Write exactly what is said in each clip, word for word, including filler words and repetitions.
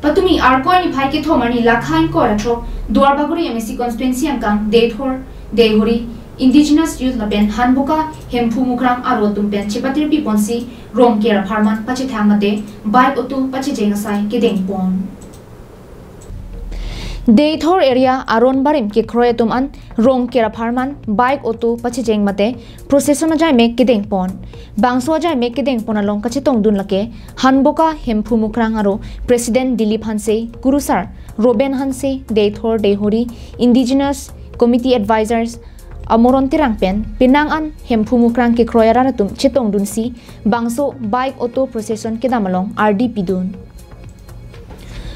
Patumi Arkoi niphai kethom arni lakha ingkoi ra throk Duarbagori M A C constituency angkang Deithor, Deihori, Indigenous Youth lapen Hanboka Hemphu Mukrang aro atum pen chepatirpi ponsi Rongker apharman pachethang mate bike auto pachejeng asai kedeng pon. Deithor area aron barim kekroi atum an Rongker apharman bike auto pachejeng mate procession ajai mek kedeng pon. Bangso ajai mek kedeng pon along kachetongdun lake Hanboka Hemphu Mukrang aro President Dilip Hanse, Kurusar Roben Hanse, Deithor Deihori Indigenous Committee Advisors Amoron Terang pen penang an Hemphu Mukrang kekroi arat atum chetongdunsi bangso bike auto procession kedam along ardi pidun.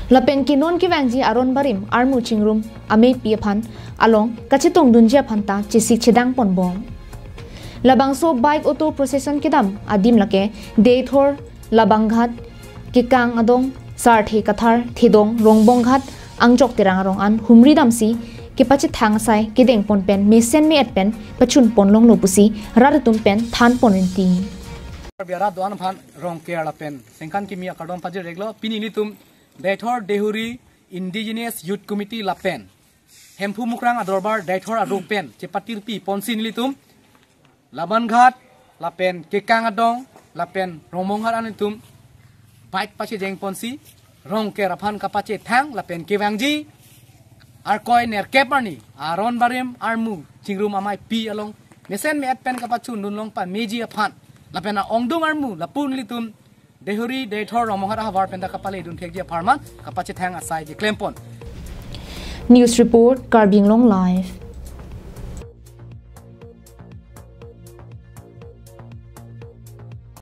Lapen ke non kevangji aron barim armu chingrum amepi aphan along kachetongdunji aphan ta chesik chedang ponbom. Labangso bike auto procession kedam adim lake Deithor, Labanghat, Kekang Adong, Sarthe Kathar, Thedong, Rongbonghat, Angjok Terang arong an humri damsi kepachethang asai kedeng pon pen mesen me-et pen pachun pon longlo pusi rat atum pen than pon rinti. Biara doan aphan Rongker lapen sengkan kimi akardom pajir reglo pini nelitum Deithor Deihori Indigenous Youth Committee lapen Hemphu Mukrang adorbar Deithor adok pen chepatirpi ponsi nelitum Labanghat lapen Kekang Adong lapen Rongbonghat anitum bike pachejeng ponsi Rongker aphan kapachethang lapen kevangji Arkoi nerkep arni aron barim armu chingrum ameipi along mesen me-et pen kapachundun long pameji aphan lapen a-ongdung armu lapu nelitum Deihori, Deithor, Rongbonghat ahavar pen ta kapaledun thekji apharman kapachethang asai keklem pon. News report, Karbi Anglong Live.